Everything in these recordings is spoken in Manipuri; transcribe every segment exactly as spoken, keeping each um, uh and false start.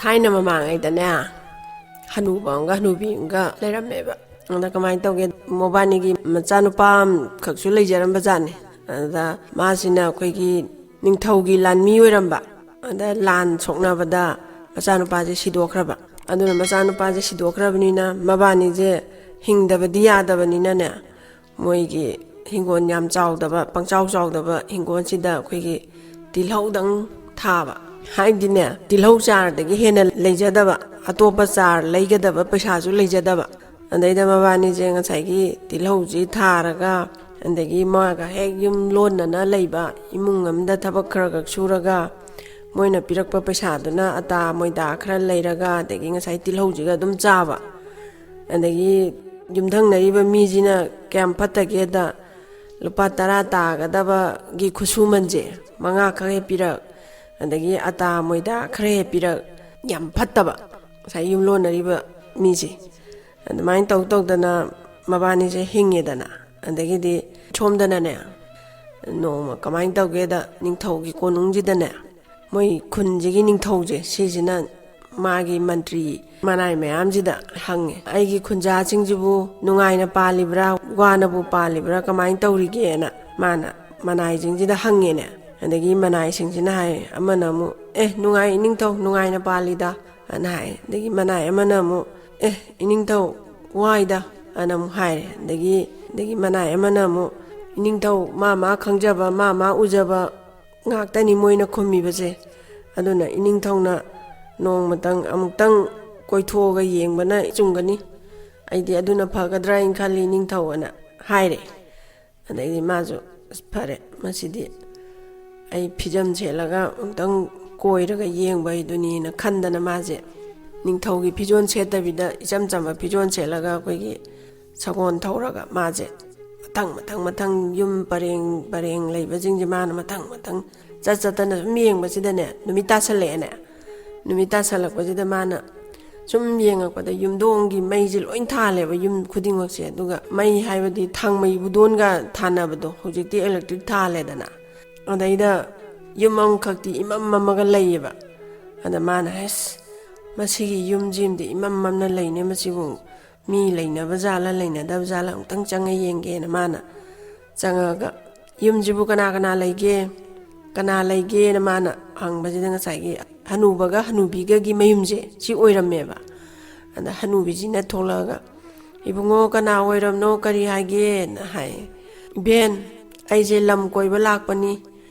ꯊꯥꯏꯅ ꯃꯃꯥꯡꯉꯩꯗꯅꯦ, ꯍꯅꯨꯕ ꯑꯃꯒ ꯍꯅꯨꯕꯤ ꯑꯃꯒ ꯂꯩꯔꯝꯃꯦꯕ꯫ ꯑꯗ ꯀꯃꯥꯏꯅ ꯇꯧꯒꯦ, ꯃꯕꯥꯅꯤꯒꯤ ꯃꯆꯥꯅꯨꯄꯥ ꯑꯃꯈꯛꯁꯨ ꯂꯩꯖꯔꯝꯕ ꯖꯥꯠꯅꯤ꯫ ꯑꯗ ꯃꯥꯁꯤꯅ ꯑꯩꯈꯣꯏꯒꯤ ꯅꯤꯡꯊꯧꯒꯤ ꯂꯥꯟꯃꯤ ꯑꯣꯏꯔꯝꯕ꯫ ꯑꯗ ꯂꯥꯟ ꯁꯣꯛꯅꯕꯗ ꯃꯆꯥꯅꯨꯄꯥꯁꯦ ꯁꯤꯗꯣꯛꯈ꯭ꯔꯕ꯫ ꯑꯗꯨꯅ ꯃꯆꯥꯅꯨꯄꯥꯁꯦ ꯁꯤꯗꯣꯛꯈ꯭ꯔꯕꯅꯤꯅ ꯃꯕꯥꯅꯤꯁꯦ ꯍꯤꯡꯗꯕꯗꯤ ꯌꯥꯗꯕꯅꯤꯅꯅꯦ, ꯃꯣꯏꯒꯤ ꯍꯤꯡꯒꯣꯜ ꯌꯥꯝ ꯆꯥꯎꯗꯕ, ꯄꯪꯆꯥꯎ ꯆꯥꯎꯗꯕ ꯍꯤꯡꯒꯣꯜꯁꯤꯗ ꯑꯩꯈꯣꯏꯒꯤ ꯇꯤꯜꯍꯧꯗꯪ ꯊꯥꯕ꯫ ꯍꯥꯏꯗꯤꯅꯦ, ꯇꯤꯜꯍꯧ ꯆꯥꯔꯗꯒꯤ ꯍꯦꯟꯅ ꯂꯩꯖꯗꯕ, ꯑꯇꯣꯞꯄ ꯆꯥꯔ ꯂꯩꯒꯗꯕ ꯄꯩꯁꯥꯁꯨ ꯂꯩꯖꯗꯕ꯫ ꯑꯗꯩꯗ ꯃꯕꯥꯅꯤꯁꯦ ꯉꯁꯥꯏꯒꯤ ꯇꯤꯜꯍꯧꯁꯤ ꯊꯥꯔꯒ, ꯑꯗꯒꯤ ꯃꯥꯒ ꯍꯦꯛ ꯌꯨꯝ ꯂꯣꯟꯅꯅ ꯂꯩꯕ ꯏꯃꯨꯡ ꯑꯃꯗ ꯊꯕꯛ ꯈꯔ ꯈꯛ ꯁꯨꯔꯒ, ꯃꯣꯏꯅ ꯄꯤꯔꯛꯄ ꯄꯩꯁꯥꯗꯨꯅ ꯑꯇꯥ ꯃꯣꯏꯗꯥ ꯈꯔ ꯂꯩꯔꯒ, ꯑꯗꯒꯤ ꯉꯁꯥꯏ ꯇꯤꯜꯍꯧꯁꯤꯒ ꯑꯗꯨꯝ ꯆꯥꯕ꯫ ꯑꯗꯒꯤ ꯌꯨꯝꯊꯪꯅꯔꯤꯕ ꯃꯤꯁꯤꯅ ꯀꯌꯥꯝ ꯐꯠꯇꯒꯦꯗ, ꯂꯨꯄꯥ ꯇꯔꯥ ꯇꯥꯒꯗꯕꯒꯤ ꯈꯨꯠꯁꯨꯃꯟꯁꯦ ꯃꯉꯥ ꯈꯛ ꯍꯦꯛ ꯄꯤꯔꯛ, ꯑꯗꯒꯤ ꯑꯇꯥ ꯃꯣꯏꯗꯥ ꯈꯔ ꯍꯦꯛ ꯄꯤꯔꯛ, ꯌꯥꯝ ꯐꯠꯇꯕ ꯉꯁꯥꯏ ꯌꯨꯝꯂꯣꯟꯅꯔꯤꯕ ꯃꯤꯁꯦ꯫ ꯑꯗꯨꯃꯥꯏꯅ ꯇꯧ ꯇꯧꯗꯅ ꯃꯕꯥꯅꯤꯁꯦ ꯍꯤꯡꯉꯦꯗꯅ꯫ ꯑꯗꯒꯤꯗꯤ ꯁꯣꯝꯗꯅꯅꯦ, ꯅꯣꯡꯃ ꯀꯃꯥꯏꯅ ꯇꯧꯒꯦꯗ, ꯅꯤꯡꯊꯧꯒꯤ ꯀꯣꯅꯨꯡꯁꯤꯗꯅꯦ, ꯃꯣꯏ ꯈꯨꯟꯁꯤꯒꯤ ꯅꯤꯡꯊꯧꯁꯦ ꯁꯤꯁꯤꯅ ꯃꯥꯒꯤ ꯃꯟꯇ꯭ꯔꯤ ꯃꯅꯥꯏ ꯃꯌꯥꯝꯁꯤꯗ ꯍꯪꯉꯦ, "ꯑꯩꯒꯤ ꯈꯨꯟꯖꯥꯁꯤꯡꯁꯤꯕꯨ ꯅꯨꯡꯉꯥꯏꯅ ꯄꯥꯜꯂꯤꯕ꯭ꯔꯥ, ꯋꯥꯅꯕꯨ ꯄꯥꯜꯂꯤꯕ꯭ꯔꯥ, ꯀꯃꯥꯏꯅ ꯇꯧꯔꯤꯒꯦꯅ?" ꯃꯥꯅ ꯃꯅꯥꯏꯁꯤꯡꯁꯤꯗ ꯍꯪꯉꯦꯅꯦ꯫ ꯑꯗꯒꯤ ꯃꯅꯥꯏꯁꯤꯡꯁꯤꯅ ꯍꯥꯏ, ꯑꯃꯅ ꯑꯃꯨꯛ, "ꯑꯦ, ꯅꯨꯡꯉꯥꯏ ꯏꯅꯤꯡꯊꯧ, ꯅꯨꯡꯉꯥꯏꯅ ꯄꯥꯜꯂꯤꯗ" ꯑꯅ ꯍꯥꯏ꯫ ꯑꯗꯒꯤ ꯃꯅꯥꯏ ꯑꯃꯅ ꯑꯃꯨꯛ, "ꯑꯦ, ꯏꯅꯤꯡꯊꯧ, ꯋꯥꯏꯗ" ꯑꯅ ꯑꯃꯨꯛ ꯍꯥꯏꯔꯦ꯫ ꯑꯗꯒꯤ ꯑꯗꯒꯤ ꯃꯅꯥꯏ ꯑꯃꯅ ꯑꯃꯨꯛ, "ꯏꯅꯤꯡꯊꯧ, ꯃꯥ ꯃꯥ ꯈꯪꯖꯕ, ꯃꯥ ꯃꯥ ꯎꯖꯕ ꯉꯥꯛꯇꯅꯤ ꯃꯣꯏꯅ ꯈꯨꯝꯃꯤꯕꯁꯦ꯫ ꯑꯗꯨꯅ ꯏꯅꯤꯡꯊꯧꯅ ꯅꯣꯡꯃꯇꯪ ꯑꯃꯨꯛꯇꯪ ꯀꯣꯏꯊꯣꯛꯑꯒ ꯌꯦꯡꯕꯅ ꯆꯨꯝꯒꯅꯤ꯫ ꯑꯩꯗꯤ ꯑꯗꯨꯅ ꯐꯒꯗ꯭ꯔꯥ ꯍꯥꯏꯅ ꯈꯜꯂꯤ, ꯏꯅꯤꯡꯊꯧ" ꯑꯅ ꯍꯥꯏꯔꯦ꯫ ꯑꯗꯩꯗꯤ ꯃꯥꯁꯨ, "ꯑꯁ, ꯐꯔꯦ, ꯃꯁꯤꯗꯤ ꯑꯩ ꯐꯤꯖꯝ ꯁꯦꯠꯂꯒ ꯑꯃꯨꯛꯇꯪ ꯀꯣꯏꯔꯒ ꯌꯦꯡꯕ ꯍꯥꯏꯗꯨꯅꯤꯅ" ꯈꯟꯗꯅ ꯃꯥꯁꯦ ꯅꯤꯡꯊꯧꯒꯤ ꯐꯤꯖꯣꯜ ꯁꯦꯠꯇꯕꯤꯗ, ꯏꯆꯝ ꯆꯝꯕ ꯐꯤꯖꯣꯜ ꯁꯦꯠꯂꯒ, ꯑꯩꯈꯣꯏꯒꯤ ꯁꯒꯣꯜ ꯊꯧꯔꯒ ꯃꯥꯁꯦ ꯃꯊꯪ ꯃꯊꯪ ꯃꯊꯪ ꯌꯨꯝ ꯄꯔꯦꯡ ꯄꯔꯦꯡ ꯂꯩꯕꯁꯤꯡꯁꯦ ꯃꯥꯅ ꯃꯊꯪ ꯃꯊꯪ ꯆꯠ ꯆꯠꯇꯅ ꯁꯨꯝ ꯌꯦꯡꯕꯁꯤꯗꯅꯦ, ꯅꯨꯃꯤꯠ ꯇꯥꯁꯜꯂꯛꯑꯦꯅꯦ꯫ ꯅꯨꯃꯤꯠ ꯇꯥꯁꯜꯂꯛꯄꯁꯤꯗ ꯃꯥꯅ ꯁꯨꯝ ꯌꯦꯡꯉꯛꯄꯗ ꯌꯨꯝꯗꯣꯡꯒꯤ ꯃꯩꯁꯦ ꯂꯣꯏ ꯊꯥꯜꯂꯦꯕ, ꯌꯨꯝ ꯈꯨꯗꯤꯡꯃꯛꯁꯦ꯫ ꯑꯗꯨꯒ ꯃꯩ ꯍꯥꯏꯕꯗꯤ ꯊꯥꯡꯃꯩ ꯕꯨꯗꯣꯟꯒ ꯊꯥꯅꯕꯗꯣ, ꯍꯧꯖꯤꯛꯇꯤ ꯏꯂꯦꯛꯇ꯭ꯔꯤꯛ ꯊꯥꯜꯂꯦꯗꯅ꯫ ꯑꯗꯩꯗ ꯌꯨꯝ ꯑꯃꯈꯛꯇꯤ ꯏꯃꯝ ꯃꯝꯃꯒ ꯂꯩꯌꯦꯕ꯫ ꯑꯗ ꯃꯥꯅ, "ꯑꯁ, "ꯃꯁꯤꯒꯤ ꯌꯨꯝꯁꯤꯃꯗꯤ ꯏꯃꯝ ꯃꯝꯅ ꯂꯩꯅꯦ, ꯃꯁꯤꯕꯨ ꯃꯤ ꯂꯩꯅꯕ ꯖꯥꯠꯂ ꯂꯩꯅꯗꯕ ꯖꯥꯠꯂ ꯑꯃꯨꯛꯇꯪ ꯆꯪꯉ ꯌꯦꯡꯒꯦꯅ" ꯃꯥꯅ ꯆꯪꯉꯒ, "ꯌꯨꯝꯁꯤꯕꯨ ꯀꯅꯥ ꯀꯅꯥ ꯂꯩꯒꯦ, ꯀꯅꯥ ꯂꯩꯒꯦꯅ" ꯃꯥꯅ ꯍꯪꯕꯁꯤꯗ, ꯉꯁꯥꯏꯒꯤ ꯍꯅꯨꯕꯒ ꯍꯅꯨꯕꯤꯒꯒꯤ ꯃꯌꯨꯝꯁꯦ ꯁꯤ ꯑꯣꯏꯔꯝꯃꯦꯕ꯫ ꯑꯗ ꯍꯅꯨꯕꯤꯁꯤꯅ ꯊꯣꯛꯂꯛꯑꯒ, "ꯏꯕꯨꯡꯉꯣ, ꯀꯅꯥ ꯑꯣꯏꯔꯕꯅꯣ, ꯀꯔꯤ ꯍꯥꯏꯒꯦꯅ" ꯍꯥꯏ꯫ "ꯏꯕꯦꯟ, ꯑꯩꯁꯦ ꯂꯝ ꯀꯣꯏꯕ ꯂꯥꯛꯄꯅꯤ,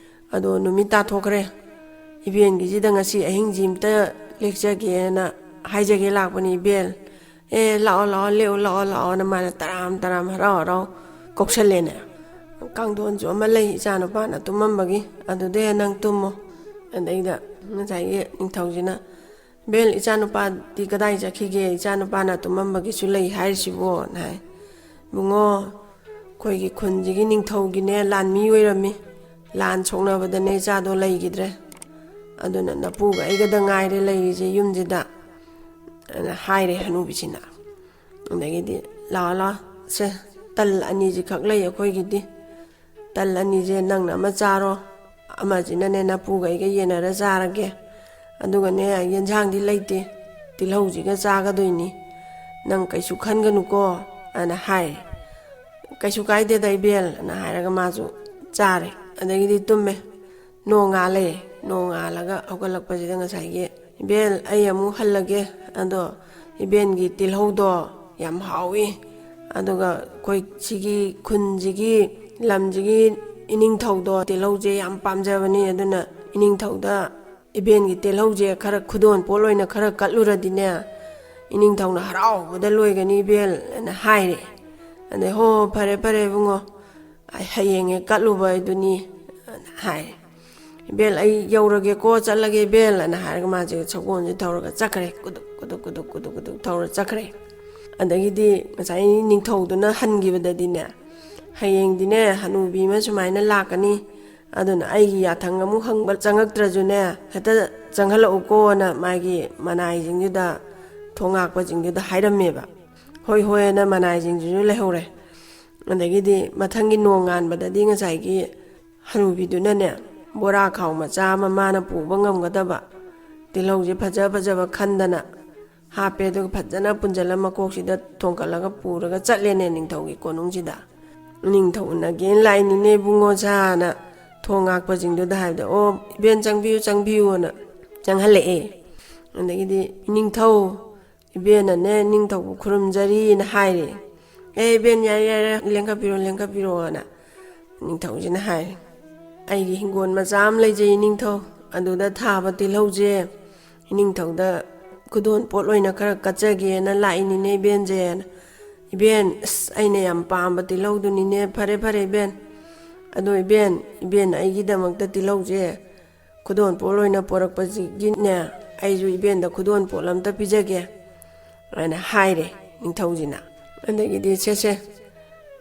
ꯑꯗꯣ ꯅꯨꯃꯤꯠ ꯇꯥꯊꯣꯛꯈ꯭ꯔꯦ꯫ ꯏꯕꯦꯟꯒꯤꯁꯤꯗ ꯉꯁꯤ ꯑꯍꯤꯡꯁꯤ ꯑꯝꯇ ꯂꯦꯛꯆꯒꯦꯅ ꯍꯥꯏꯖꯒꯦ ꯂꯥꯛꯄꯅꯤ ꯏꯕꯦꯟ꯫ ꯑꯦ, ꯂꯥꯛꯑꯣ, ꯂꯥꯛꯑꯣ, ꯂꯦꯛꯑꯣ, ꯂꯥꯛꯑꯣ, ꯂꯥꯛꯑꯣꯅ" ꯃꯥꯅ ꯇꯔꯥꯝ ꯇꯔꯥꯝ ꯍꯔꯥꯎ ꯍꯔꯥꯎ ꯀꯧꯁꯜꯂꯦꯅꯦ꯫ ꯀꯥꯡꯊꯣꯟꯁꯨ ꯑꯃ ꯂꯩ, ꯏꯆꯥꯅꯨꯄꯥꯅ ꯇꯨꯝꯃꯝꯕꯒꯤ, "ꯑꯗꯨꯗ ꯅꯪ ꯇꯨꯝꯃꯣ"꯫ ꯑꯗꯩꯗ ꯉꯁꯥꯏꯒꯤ ꯅꯤꯡꯊꯧꯁꯤꯅ, "ꯏꯕꯦꯟ, ꯏꯆꯥꯅꯨꯄꯥꯗꯤ ꯀꯗꯥꯏ ꯆꯠꯈꯤꯒꯦ? ꯏꯆꯥꯅꯨꯄꯥꯅ ꯇꯨꯝꯃꯝꯕꯒꯤ ꯁꯨ ꯂꯩ ꯍꯥꯏꯔꯤꯁꯤꯕꯣꯅ" ꯍꯥꯏ꯫ "ꯏꯕꯨꯡꯉꯣ, ꯑꯩꯈꯣꯏꯒꯤ ꯈꯨꯟꯁꯤꯒꯤ ꯅꯤꯡꯊꯧꯒꯤꯅꯦ ꯂꯥꯟꯃꯤ ꯑꯣꯏꯔꯝꯃꯤ, ꯂꯥꯟ ꯁꯣꯛꯅꯕꯗꯅꯦ ꯏꯆꯥꯗꯣ ꯂꯩꯈꯤꯗ꯭ꯔꯦ, ꯑꯗꯨꯅ ꯅꯄꯨꯒ ꯑꯩꯒꯗ ꯉꯥꯏꯔꯦ ꯂꯩꯔꯤꯁꯦ ꯌꯨꯝꯁꯤꯗ" ꯑꯅ ꯍꯥꯏꯔꯦ ꯍꯅꯨꯕꯤꯁꯤꯅ꯫ ꯑꯗꯒꯤꯗꯤ, "ꯂꯥꯛꯑꯣ, ꯂꯥꯛꯑꯣ, ꯁꯦ, ꯇꯜ ꯑꯅꯤꯁꯤ ꯈꯛ ꯂꯩ ꯑꯩꯈꯣꯏꯒꯤꯗꯤ, ꯇꯜ ꯑꯅꯤꯁꯦ ꯅꯪꯅ ꯑꯃ ꯆꯥꯔꯣ, ꯑꯃꯁꯤꯅꯅꯦ ꯅꯄꯨꯒ ꯑꯩꯒ ꯌꯦꯟꯅꯔ ꯆꯥꯔꯒꯦ, ꯑꯗꯨꯒꯅꯦ ꯌꯦꯟꯁꯥꯡꯗꯤ ꯂꯩꯇꯦ, ꯇꯤꯜꯍꯧꯁꯤꯒ ꯆꯥꯒꯗꯣꯏꯅꯤ, ꯅꯪ ꯀꯩꯁꯨ ꯈꯟꯒꯅꯨꯀꯣ" ꯑꯅ ꯍꯥꯏꯔꯦ꯫ "ꯀꯩꯁꯨ ꯀꯥꯏꯗꯦꯗ ꯏꯕꯦꯜ" ꯑꯅ ꯍꯥꯏꯔꯒ ꯃꯥꯁꯨ ꯆꯥꯔꯦ꯫ ꯑꯗꯒꯤꯗꯤ ꯇꯨꯝꯃꯦ꯫ ꯅꯣꯡꯉꯥꯜꯂꯦ꯫ ꯅꯣꯡꯉꯥꯜꯂꯒ ꯍꯧꯒꯠꯂꯛꯄꯁꯤꯗ ꯉꯁꯥꯏꯒꯤ, "ꯏꯕꯦꯜ, ꯑꯩ ꯑꯃꯨꯛ ꯍꯜꯂꯒꯦ, ꯑꯗꯣ ꯏꯕꯦꯟꯒꯤ ꯇꯤꯜꯍꯧꯗꯣ ꯌꯥꯝ ꯍꯥꯎꯏ, ꯑꯗꯨꯒ ꯑꯩꯈꯣꯏ ꯁꯤꯒꯤ ꯈꯨꯟꯁꯤꯒꯤ, ꯂꯝꯁꯤꯒꯤ ꯏꯅꯤꯡꯊꯧꯗꯣ ꯇꯤꯜꯍꯧꯁꯦ ꯌꯥꯝ ꯄꯥꯝꯖꯕꯅꯤ, ꯑꯗꯨꯅ ꯏꯅꯤꯡꯊꯧꯗ ꯏꯕꯦꯟꯒꯤ ꯇꯤꯜꯍꯧꯁꯦ ꯈꯔ ꯈꯨꯗꯣꯜ ꯄꯣꯠ ꯑꯣꯏꯅ ꯈꯔ ꯀꯠꯂꯨꯔꯗꯤꯅꯦ, ꯏꯅꯤꯡꯊꯧꯅ ꯍꯔꯥꯎꯕꯗ ꯂꯣꯏꯒꯅꯤ ꯏꯕꯦꯜ" ꯑꯅ ꯍꯥꯏꯔꯦ꯫ ꯑꯗꯩ, "ꯍꯣ, ꯍꯣ, ꯐꯔꯦ, ꯐꯔꯦ, ꯏꯕꯨꯡꯉꯣ, ꯑꯩ ꯍꯌꯦꯡ ꯍꯦꯛ ꯀꯠꯂꯨꯕ ꯍꯥꯏꯗꯨꯅꯤ" ꯑꯅ ꯍꯥꯏꯔꯦ꯫ "ꯏꯕꯦꯜ, ꯑꯩ ꯌꯧꯔꯒꯦꯀꯣ, ꯆꯠꯂꯒꯦ ꯏꯕꯦꯜ" ꯑꯅ ꯍꯥꯏꯔꯒ ꯃꯥꯁꯦ ꯁꯒꯣꯜꯁꯦ ꯊꯧꯔꯒ ꯆꯠꯈ꯭ꯔꯦ꯫ ꯀꯨꯗꯨꯛ, ꯀꯨꯗꯨꯛ, ꯀꯨꯗꯨꯛ, ꯀꯨꯗꯨꯛ, ꯀꯨꯗꯨꯛ ꯊꯧꯔ ꯆꯠꯈ꯭ꯔꯦ꯫ ꯑꯗꯒꯤꯗꯤ ꯉꯁꯥꯏ ꯅꯤꯡꯊꯧꯗꯨꯅ ꯍꯟꯈꯤꯕꯗꯗꯤꯅꯦ, "ꯍꯌꯦꯡꯗꯤꯅꯦ ꯍꯅꯨꯕꯤ ꯑꯃ ꯁꯨꯃꯥꯏꯅ ꯂꯥꯛꯀꯅꯤ, ꯑꯗꯨꯅ ꯑꯩꯒꯤ ꯌꯥꯊꯪ ꯑꯃꯨꯛ ꯍꯪꯕ ꯆꯪꯉꯛꯇ꯭ꯔꯁꯨꯅꯦ, ꯍꯦꯛꯇ ꯆꯪꯍꯜꯂꯛꯎꯀꯣꯅ" ꯃꯥꯒꯤ ꯃꯅꯥꯏꯁꯤꯡꯗꯨꯗ, ꯊꯣꯡ ꯉꯥꯛꯄꯁꯤꯡꯗꯨꯗ ꯍꯥꯏꯔꯝꯃꯦꯕ꯫ "ꯍꯣꯏ, ꯍꯣꯏ" ꯑꯅ ꯃꯅꯥꯏꯁꯤꯡꯁꯤꯁꯨ ꯂꯩꯍꯧꯔꯦ꯫ ꯑꯗꯒꯤꯗꯤ ꯃꯊꯪꯒꯤ ꯅꯣꯡ ꯉꯥꯟꯕꯗꯗꯤ ꯉꯁꯥꯏꯒꯤ ꯍꯅꯨꯕꯤꯗꯨꯅꯅꯦ, ꯕꯣꯔꯥ ꯈꯥꯎ ꯃꯆꯥ ꯑꯃ ꯃꯥꯅ ꯄꯨꯕ ꯉꯝꯒꯗꯕ ꯇꯤꯜꯍꯧꯁꯦ ꯐꯖ ꯐꯖꯕ ꯈꯟꯗꯅ ꯍꯥꯞꯄꯦ꯫ ꯑꯗꯨꯒ ꯐꯖꯅ ꯄꯨꯟꯁꯤꯜꯂ ꯃꯀꯣꯛꯁꯤꯗ ꯊꯣꯡꯀꯠꯂꯒ ꯄꯨꯔꯒ ꯆꯠꯂꯦꯅꯦ ꯅꯤꯡꯊꯧꯒꯤ ꯀꯣꯅꯨꯡꯁꯤꯗ꯫ "ꯅꯤꯡꯊꯧ ꯎꯅꯒꯦꯅ ꯂꯥꯛꯏꯅꯤꯅꯦ ꯏꯕꯨꯡꯉꯣ ꯁꯥꯅ" ꯊꯣꯡ ꯉꯥꯛꯄꯁꯤꯡꯗꯨꯗ ꯍꯥꯏꯕꯗ, "ꯑꯣ ꯏꯕꯦꯟ, ꯆꯪꯕꯤꯌꯨ, ꯆꯪꯕꯤꯌꯨꯅ" ꯆꯪꯍꯜꯂꯛꯑꯦ꯫ ꯑꯗꯒꯤꯗꯤ, "ꯅꯤꯡꯊꯧ, ꯏꯕꯦꯟꯅꯅꯦ ꯅꯤꯡꯊꯧꯕꯨ ꯈꯨꯔꯨꯝꯖꯔꯤꯅ" ꯍꯥꯏꯔꯦ꯫ "ꯑꯦ ꯏꯕꯦꯟ, ꯌꯥꯔꯦ ꯌꯥꯔꯦ, ꯂꯦꯡꯈꯠꯄꯤꯔꯣ ꯂꯦꯡꯈꯠꯄꯤꯔꯣꯅ" ꯅꯤꯡꯊꯧꯁꯤꯅ ꯍꯥꯏꯔꯦ꯫ "ꯑꯩꯒꯤ ꯍꯤꯡꯒꯣꯜ ꯃꯆꯥ ꯑꯃ ꯂꯩꯖꯩ ꯅꯤꯡꯊꯧ, ꯑꯗꯨꯗ ꯊꯥꯕ ꯇꯤꯜꯍꯧꯁꯦ ꯏꯅꯤꯡꯊꯧꯗ ꯈꯨꯗꯣꯜ ꯄꯣꯠ ꯑꯣꯏꯅ ꯈꯔ ꯀꯠꯆꯒꯦꯅ ꯂꯥꯛꯏꯅꯤꯅꯦ ꯏꯕꯦꯟꯁꯦꯅ"꯫ "ꯏꯕꯦꯟ, ꯑꯁ, ꯑꯩꯅ ꯌꯥꯝ ꯄꯥꯝꯕ ꯇꯤꯜꯍꯧꯗꯨꯅꯤꯅꯦ꯫ ꯐꯔꯦ ꯐꯔꯦ ꯏꯕꯦꯟ, ꯑꯗꯣ ꯏꯕꯦꯟ, ꯏꯕꯦꯟ ꯑꯩꯒꯤꯗꯃꯛꯇ ꯇꯤꯜꯍꯧꯁꯦ ꯈꯨꯗꯣꯜ ꯄꯣꯠ ꯑꯣꯏꯅ ꯄꯣꯔꯛꯄꯁꯤꯒꯤꯅꯦ, ꯑꯩꯁꯨ ꯏꯕꯦꯟꯗ ꯈꯨꯗꯣꯜ ꯄꯣꯠ ꯑꯝꯇ ꯄꯤꯖꯒꯦ" ꯍꯥꯏꯅ ꯍꯥꯏꯔꯦ ꯅꯤꯡꯊꯧꯁꯤꯅ꯫ ꯑꯗꯒꯤꯗꯤ, "ꯁꯦ ꯁꯦ,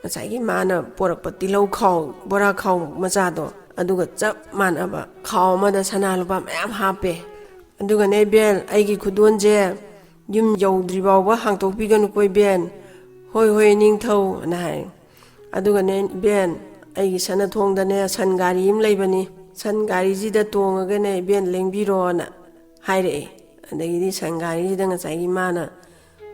ꯉꯁꯥꯏꯒꯤ ꯃꯥꯅ ꯄꯣꯔꯛꯄ ꯇꯤꯜꯍꯧ ꯈꯥꯎ, ꯕꯣꯔꯥ ꯈꯥꯎ ꯃꯆꯥꯗꯣ, ꯑꯗꯨꯒ ꯆꯞ ꯃꯥꯟꯅꯕ ꯈꯥꯎ ꯑꯃꯗ ꯁꯅꯥ ꯂꯨꯄꯥ ꯃꯌꯥꯝ ꯍꯥꯞꯄꯦ꯫ ꯑꯗꯨꯒꯅꯦ ꯏꯕꯦꯟ, ꯑꯩꯒꯤ ꯈꯨꯗꯣꯜꯁꯦ ꯌꯨꯝ ꯌꯧꯗ꯭ꯔꯤ ꯐꯥꯎꯕ ꯍꯥꯡꯇꯣꯛꯄꯤꯒꯅꯨꯀꯣ ꯏꯕꯦꯟ"꯫ "ꯍꯣꯏ ꯍꯣꯏ ꯅꯤꯡꯊꯧ" ꯑꯅ ꯍꯥꯏ꯫ "ꯑꯗꯨꯒꯅꯦ ꯏꯕꯦꯟ, ꯑꯩꯒꯤ ꯁꯅꯊꯣꯡꯗꯅꯦ ꯁꯟ ꯒꯥꯔꯤ ꯑꯃ ꯂꯩꯕꯅꯤ, ꯁꯟ ꯒꯥꯔꯤꯁꯤꯗ ꯇꯣꯡꯉꯒꯅꯦ ꯏꯕꯦꯟ ꯂꯦꯡꯕꯤꯔꯣꯅ" ꯍꯥꯏꯔꯛꯑꯦ꯫ ꯑꯗꯒꯤꯗꯤ ꯁꯟ ꯒꯥꯔꯤꯁꯤꯗ ꯉꯁꯥꯏꯒꯤ ꯃꯥꯅ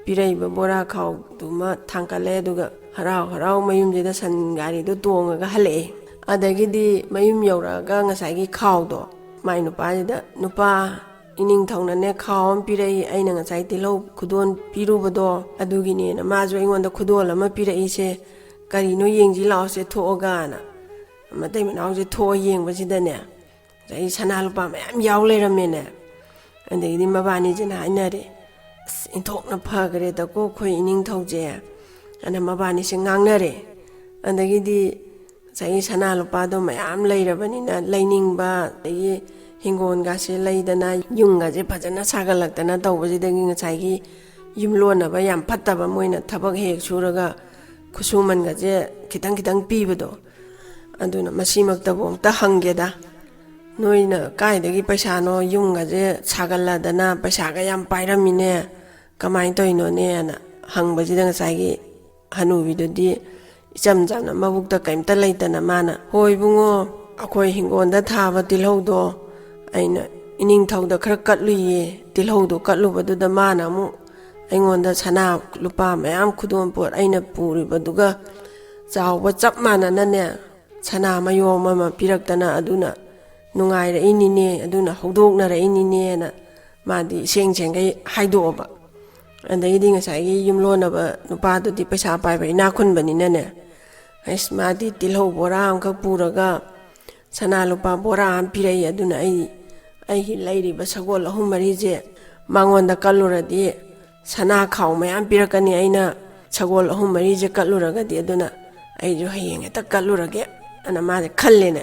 ꯄꯤꯔꯛꯏꯕ ꯕꯣꯔꯥ ꯈꯥꯎꯗꯨꯃ ꯊꯥꯡꯀꯠꯂꯦ, ꯑꯗꯨꯒ ꯍꯔꯥꯎ ꯍꯔꯥꯎ ꯃꯌꯨꯝꯁꯤꯗ ꯁꯟ ꯒꯥꯔꯤꯗꯣ ꯇꯣꯡꯉꯒ ꯍꯜꯂꯛꯑꯦ꯫ ꯑꯗꯒꯤꯗꯤ ꯃꯌꯨꯝ ꯌꯧꯔꯛꯑꯒ ꯉꯁꯥꯏꯒꯤ ꯈꯥꯎꯗꯣ ꯃꯥꯏ ꯅꯨꯄꯥꯁꯤꯗ, "ꯅꯨꯄꯥ, ꯏꯅꯤꯡꯊꯧꯅꯅꯦ ꯈꯥꯎ ꯑꯃ ꯄꯤꯔꯛꯏ, ꯑꯩꯅ ꯉꯁꯥꯏ ꯇꯤꯜꯍꯧ ꯈꯨꯗꯣꯜ ꯄꯤꯔꯨꯕꯗꯣ ꯑꯗꯨꯒꯤꯅꯦꯅ ꯃꯥꯁꯨ ꯑꯩꯉꯣꯟꯗ ꯈꯨꯗꯣꯜ ꯑꯃ ꯄꯤꯔꯛꯏꯁꯦ, ꯀꯔꯤꯅꯣ ꯌꯦꯡꯁꯤ ꯂꯥꯛꯑꯣꯁꯦ ꯊꯣꯛꯑꯒꯅ"꯫ ꯃꯇꯩ ꯃꯅꯥꯎꯁꯦ ꯊꯣꯛꯑ ꯌꯦꯡꯕꯁꯤꯗꯅꯦ, ꯉꯁꯥꯏꯒꯤ ꯁꯅꯥ ꯂꯨꯄꯥ ꯃꯌꯥꯝ ꯌꯥꯎ ꯂꯩꯔꯝꯃꯦꯅꯦ꯫ ꯑꯗꯒꯤꯗꯤ ꯃꯕꯥꯅꯤꯁꯤꯅ ꯍꯥꯏꯅꯔꯦ, "ꯑꯁ, ꯏꯟꯊꯣꯛꯅ ꯐꯈ꯭ꯔꯦꯗꯀꯣ ꯑꯩꯈꯣꯏ ꯏꯅꯤꯡꯊꯧꯁꯦ" ꯑꯅ ꯃꯕꯥꯅꯤꯁꯦ ꯉꯥꯡꯅꯔꯦ꯫ ꯑꯗꯒꯤꯗꯤ ꯉꯁꯥꯏꯒꯤ ꯁꯅꯥ ꯂꯨꯄꯥꯗꯣ ꯃꯌꯥꯝ ꯂꯩꯔꯕꯅꯤꯅ, ꯂꯩꯅꯤꯡꯕ, ꯑꯗꯒꯤ ꯍꯤꯡꯒꯣꯜꯒꯁꯦ ꯂꯩꯗꯅ, ꯌꯨꯝꯒꯁꯦ ꯐꯖꯅ ꯁꯥꯒꯠꯂꯛꯇꯅ ꯇꯧꯕꯁꯤꯗꯒꯤ, ꯉꯁꯥꯏꯒꯤ ꯌꯨꯝꯂꯣꯟꯅꯕ ꯌꯥꯝ ꯐꯠꯇꯕ, ꯃꯣꯏꯅ ꯊꯕꯛ ꯍꯦꯛ ꯁꯨꯔꯒ ꯈꯨꯠꯁꯨꯃꯟꯒꯁꯦ ꯈꯤꯇꯪ ꯈꯤꯇꯪ ꯄꯤꯕꯗꯣ, ꯑꯗꯨꯅ ꯃꯁꯤꯃꯛꯇꯕꯨ ꯑꯝꯇ ꯍꯪꯒꯦꯗ, "ꯅꯣꯏꯅ ꯀꯥꯏꯗꯒꯤ ꯄꯩꯁꯥꯅꯣ? ꯌꯨꯝꯒꯁꯦ ꯁꯥꯒꯠꯂꯗꯅ ꯄꯩꯁꯥꯒ ꯌꯥꯝ ꯄꯥꯏꯔꯝꯃꯤꯅꯦ, ꯀꯃꯥꯏꯅ ꯇꯧꯔꯤꯅꯣꯅꯦꯅ?" ꯍꯪꯕꯁꯤꯗ ꯉꯁꯥꯏꯒꯤ ꯍꯅꯨꯕꯤꯗꯨꯗꯤ ꯏꯆꯝ ꯆꯝꯅ, ꯃꯕꯨꯛꯇ ꯀꯩꯝꯇ ꯂꯩꯇꯅ ꯃꯥꯅ, "ꯍꯣꯏ ꯏꯕꯨꯡꯉꯣ, ꯑꯩꯈꯣꯏ ꯍꯤꯡꯒꯣꯜꯗ ꯊꯥꯕ ꯇꯤꯜꯍꯧꯗꯣ ꯑꯩꯅ ꯏꯅꯤꯡꯊꯧꯗ ꯈꯔ ꯀꯠꯂꯨꯏꯌꯦ꯫ ꯇꯤꯜꯍꯧꯗꯣ ꯀꯠꯂꯨꯕꯗꯨꯗ ꯃꯥꯅ ꯑꯃꯨꯛ ꯑꯩꯉꯣꯟꯗ ꯁꯅꯥ ꯂꯨꯄꯥ ꯃꯌꯥꯝ, ꯈꯨꯗꯣꯜ ꯄꯣꯠ ꯑꯩꯅ ꯄꯨꯔꯤꯕꯗꯨꯒ ꯆꯥꯎꯕ ꯆꯞ ꯃꯥꯟꯅꯅꯅꯦ, ꯁꯅꯥ ꯃꯌꯣꯝ ꯑꯃ ꯄꯤꯔꯛꯇꯅ, ꯑꯗꯨꯅ ꯅꯨꯡꯉꯥꯏꯔꯛꯏꯅꯤꯅꯦ, ꯑꯗꯨꯅ ꯍꯧꯗꯣꯛꯅꯔꯛꯏꯅꯤꯅꯦꯅ ꯃꯥꯗꯤ ꯁꯦꯡ ꯁꯦꯡꯒꯩ ꯍꯥꯏꯗꯣꯛꯑꯕ꯫ ꯑꯗꯒꯤꯗꯤ ꯉꯁꯥꯏꯒꯤ ꯌꯨꯝꯂꯣꯟꯅꯕ ꯅꯨꯄꯥꯗꯨꯗꯤ ꯄꯩꯁꯥ ꯄꯥꯏꯕ ꯏꯅꯥꯛ ꯈꯨꯟꯕꯅꯤꯅꯅꯦ, ꯑꯁ, ꯃꯥꯗꯤ ꯇꯤꯜꯍꯧ ꯕꯣꯔꯥ ꯑꯃꯈꯛ ꯄꯨꯔꯒ ꯁꯅꯥ ꯂꯨꯄꯥ ꯕꯣꯔꯥ ꯑꯃ ꯄꯤꯔꯛꯏ꯫ ꯑꯗꯨꯅ ꯑꯩ ꯑꯩꯒꯤ ꯂꯩꯔꯤꯕ ꯁꯒꯣꯜ ꯑꯍꯨꯝ ꯃꯔꯤꯁꯦ ꯃꯉꯣꯟꯗ ꯀꯠꯂꯨꯔꯗꯤ ꯁꯅꯥ ꯈꯥꯎ ꯃꯌꯥꯝ ꯄꯤꯔꯛꯀꯅꯤ, ꯑꯩꯅ ꯁꯒꯣꯜ ꯑꯍꯨꯝ ꯃꯔꯤꯁꯦ ꯀꯠꯂꯨꯔꯒꯗꯤ꯫ ꯑꯗꯨꯅ ꯑꯩꯁꯨ ꯍꯌꯦꯡ ꯍꯦꯛꯇ ꯀꯠꯂꯨꯔꯒꯦ ꯑꯅ ꯃꯥꯁꯦ ꯈꯜꯂꯦꯅꯦ꯫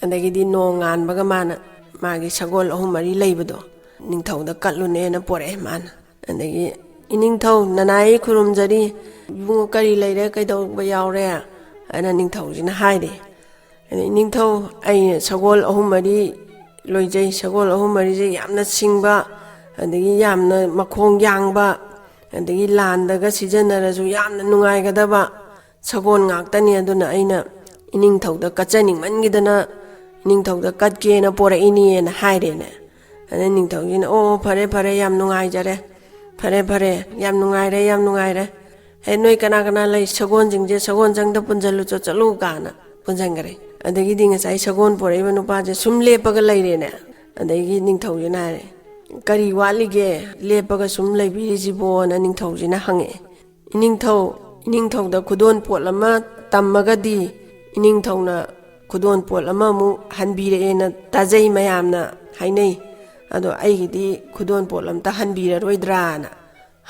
ꯑꯗꯒꯤꯗꯤ ꯅꯣꯡ ꯉꯥꯟꯕꯒ ꯃꯥꯅ ꯃꯥꯒꯤ ꯁꯒꯣꯜ ꯑꯍꯨꯝ ꯃꯔꯤ ꯂꯩꯕꯗꯣ ꯅꯤꯡꯊꯧꯗ ꯀꯠꯂꯨꯅꯦꯅ ꯄꯣꯔꯛꯑꯦ ꯃꯥꯅ꯫ ꯑꯗꯒꯤ, "ꯏꯅꯤꯡꯊꯧ, ꯅꯅꯥꯏ ꯈꯨꯔꯨꯝꯖꯔꯤ꯫ ꯏꯕꯨꯡꯉꯣ, ꯀꯔꯤ ꯂꯩꯔꯦ, ꯀꯩꯗꯧꯕ ꯌꯥꯎꯔꯦ?" ꯍꯥꯏꯅ ꯅꯤꯡꯊꯧꯁꯤꯅ ꯍꯥꯏꯔꯦ꯫ ꯑꯗꯩ, "ꯏꯅꯤꯡꯊꯧ, ꯑꯩꯅ ꯁꯒꯣꯜ ꯑꯍꯨꯝ ꯃꯔꯤ ꯂꯣꯏꯖꯩ꯫ ꯁꯒꯣꯜ ꯑꯍꯨꯝ ꯃꯔꯤꯁꯦ ꯌꯥꯝꯅ ꯁꯤꯡꯕ, ꯑꯗꯒꯤ ꯌꯥꯝꯅ ꯃꯈꯣꯡ ꯌꯥꯡꯕ, ꯑꯗꯒꯤ ꯂꯥꯟꯗꯒ ꯁꯤꯖꯤꯟꯅꯔꯁꯨ ꯌꯥꯝꯅ ꯅꯨꯡꯉꯥꯏꯒꯗꯕ ꯁꯒꯣꯜ ꯉꯥꯛꯇꯅꯤ꯫ ꯑꯗꯨꯅ ꯑꯩꯅ ꯏꯅꯤꯡꯊꯧꯗ ꯀꯠꯆꯅꯤꯡꯃꯟꯒꯤꯗꯅ ꯏꯅꯤꯡꯊꯧꯗ ꯀꯠꯀꯦꯅ ꯄꯣꯔꯛꯏꯅꯦꯅ" ꯍꯥꯏꯔꯦꯅꯦ꯫ ꯑꯗꯩ ꯅꯤꯡꯊꯧꯁꯤꯅ, "ꯑꯣ, ꯐꯔꯦ, ꯐꯔꯦ, ꯌꯥꯝ ꯅꯨꯡꯉꯥꯏꯖꯔꯦ꯫ ꯐꯔꯦ, ꯐꯔꯦ, ꯌꯥꯝ ꯅꯨꯡꯉꯥꯏꯔꯦ, ꯌꯥꯝ ꯅꯨꯡꯉꯥꯏꯔꯦ꯫ ꯍꯦ, ꯅꯣꯏ ꯀꯅꯥ ꯀꯅꯥ ꯂꯩ? ꯁꯒꯣꯜꯁꯤꯡꯁꯦ ꯁꯒꯣꯜꯁꯪꯗ ꯄꯨꯟꯁꯤꯜꯂꯨ, ꯆꯠ-, ꯆꯠꯂꯨ" ꯀꯥꯏꯅ ꯄꯨꯟꯁꯤꯟꯈ꯭ꯔꯦ꯫ ꯑꯗꯒꯤꯗꯤ ꯉꯁꯥꯏ ꯁꯒꯣꯜ ꯄꯣꯔꯛꯏꯕ ꯅꯨꯄꯥꯁꯦ ꯁꯨꯝ ꯂꯦꯞꯄꯒ ꯂꯩꯔꯦꯅꯦ꯫ ꯑꯗꯒꯤ ꯅꯤꯡꯊꯧꯁꯤꯅ ꯍꯥꯏꯔꯦ, "ꯀꯔꯤ ꯋꯥꯠꯂꯤꯒꯦ ꯂꯦꯞꯄꯒ ꯁꯨꯝ ꯂꯩꯕꯤꯔꯤꯁꯤꯕꯣꯅ?" ꯅꯤꯡꯊꯧꯁꯤꯅ ꯍꯪꯉꯛꯑꯦ꯫ "ꯏꯅꯤꯡꯊꯧ, ꯏꯅꯤꯡꯊꯧꯗ ꯈꯨꯗꯣꯜ ꯄꯣꯠ ꯑꯃ ꯇꯝꯃꯒꯗꯤ ꯏꯅꯤꯡꯊꯧꯅ ꯈꯨꯗꯣꯜ ꯄꯣꯠ ꯑꯃꯃꯨꯛ ꯍꯟꯕꯤꯔꯛꯑꯦꯅ ꯇꯥꯖꯩ, ꯃꯌꯥꯝꯅ ꯍꯥꯏꯅꯩ꯫ ꯑꯗꯣ ꯑꯩꯒꯤꯗꯤ ꯈꯨꯗꯣꯜ ꯄꯣꯠ ꯑꯝꯇ ꯍꯟꯕꯤꯔꯔꯣꯏꯗ꯭ꯔꯥꯅ?"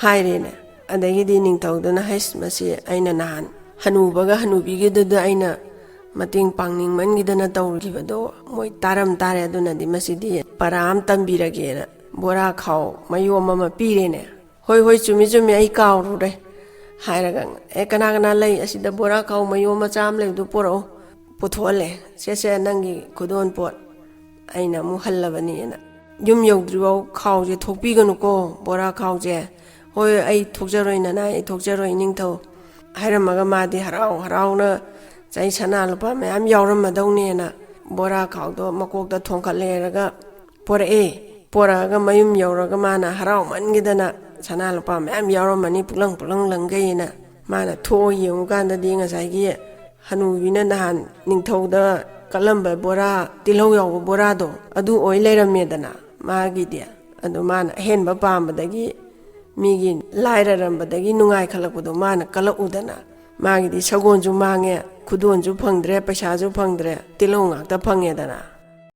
ꯍꯥꯏꯔꯦꯅꯦ꯫ ꯑꯗꯒꯤꯗꯤ ꯅꯤꯡꯊꯧꯗꯨꯅ, "ꯍꯩꯁ, ꯃꯁꯤ ꯑꯩꯅ ꯅꯍꯥꯟ ꯍꯅꯨꯕꯒ ꯍꯅꯨꯕꯤꯒꯤꯗꯨꯗ ꯑꯩꯅ ꯃꯇꯦꯡ ꯄꯥꯡꯅꯤꯡꯃꯟꯒꯤꯗꯅ ꯇꯧꯈꯤꯕꯗꯣ ꯃꯣꯏ ꯇꯥꯔꯝ ꯇꯥꯔꯦ꯫ ꯑꯗꯨꯅꯗꯤ ꯃꯁꯤꯗꯤ ꯄꯔꯥ ꯑꯃ ꯇꯝꯕꯤꯔꯒꯦꯅ ꯕꯣꯔꯥ ꯈꯥꯎ ꯃꯌꯣꯝ ꯑꯃ ꯄꯤꯔꯦꯅꯦ꯫ "ꯍꯣꯏ, ꯍꯣꯏ, ꯆꯨꯝꯃꯤ, ꯆꯨꯝꯃꯤ, ꯑꯩ ꯀꯥꯎꯔꯨꯔꯦ" ꯍꯥꯏꯔꯒ, "ꯑꯦ, ꯀꯅꯥ ꯀꯅꯥ ꯂꯩ? ꯑꯁꯤꯗ ꯕꯣꯔꯥ ꯈꯥꯎ ꯃꯌꯣꯝ ꯃꯆꯥ ꯑꯃ ꯂꯩꯕꯗꯨ ꯄꯨꯔꯛꯑꯣ", ꯄꯨꯊꯣꯛꯍꯜꯂꯦ꯫ "ꯁꯦ, ꯁꯦ, ꯅꯪꯒꯤ ꯈꯨꯗꯣꯜ ꯄꯣꯠ ꯑꯩꯅ ꯑꯃꯨꯛ ꯍꯜꯂꯕꯅꯤꯅ꯫ ꯌꯨꯝ ꯌꯧꯗ꯭ꯔꯤꯐꯥꯎ ꯈꯥꯎꯁꯦ ꯊꯣꯛꯄꯤꯒꯅꯨꯀꯣ, ꯕꯣꯔꯥ ꯈꯥꯎꯁꯦ"꯫ "ꯍꯣꯏ, ꯑꯩ ꯊꯣꯛꯆꯔꯣꯏ ꯅꯅꯥꯏ, ꯑꯩ ꯊꯣꯛꯆꯔꯣꯏ ꯏꯅꯤꯡꯊꯧ" ꯍꯥꯏꯔꯝꯃꯒ ꯃꯥꯗꯤ ꯍꯔꯥꯎ ꯍꯔꯥꯎꯅ ꯉꯁꯥꯏ ꯁꯅꯥ ꯂꯨꯄꯥ ꯃꯌꯥꯝ ꯌꯥꯎꯔꯝꯃꯗꯧꯅꯦꯅ ꯕꯣꯔꯥ ꯈꯥꯎꯗꯣ ꯃꯀꯣꯛꯇ ꯊꯣꯡꯀꯠꯂꯦꯔꯒ ꯄꯣꯔꯛꯑꯦ꯫ ꯄꯣꯔꯛꯑꯒ ꯃꯌꯨꯝ ꯌꯧꯔꯒ ꯃꯥꯅ ꯍꯔꯥꯎꯃꯟꯈꯤꯗꯅ, ꯁꯅꯥ ꯂꯨꯄꯥ ꯃꯌꯥꯝ ꯌꯥꯎꯔꯝꯃꯅꯤ, ꯄꯨꯛꯂꯪ ꯄꯨꯛꯂꯪ ꯂꯪꯈꯩꯅ꯫ ꯃꯥꯅ ꯊꯣꯛꯑ ꯌꯦꯡꯉꯨꯀꯥꯟꯗꯗꯤ ꯉꯁꯥꯏꯒꯤ ꯍꯅꯨꯕꯤꯅ ꯅꯍꯥꯟ ꯅꯤꯡꯊꯧꯗ ꯀꯠꯂꯝꯕ ꯕꯣꯔꯥ, ꯇꯤꯜꯍꯧ ꯌꯥꯎꯕ ꯕꯣꯔꯥꯗꯣ, ꯑꯗꯨ ꯑꯣꯏ ꯂꯩꯔꯝꯃꯦꯗꯅ ꯃꯥꯒꯤꯗꯤ꯫ ꯑꯗꯣ ꯃꯥꯅ ꯑꯍꯦꯟꯕ ꯄꯥꯝꯕꯗꯒꯤ, ꯃꯤꯒꯤ ꯂꯥꯏꯔꯔꯝꯕꯗꯒꯤ ꯅꯨꯡꯉꯥꯏꯈꯠꯂꯛꯄꯗꯣ ꯃꯥꯅ ꯀꯜꯂꯛꯎꯗꯅ, ꯃꯥꯒꯤꯗꯤ ꯁꯒꯣꯜꯁꯨ ꯃꯥꯡꯉꯦ, ꯈꯨꯗꯣꯜꯁꯨ ꯐꯪꯗ꯭ꯔꯦ, ꯄꯩꯁꯥꯁꯨ ꯐꯪꯗ꯭ꯔꯦ, ꯇꯤꯜꯍꯧ ꯉꯥꯛꯇ ꯐꯪꯉꯦꯗꯅ꯫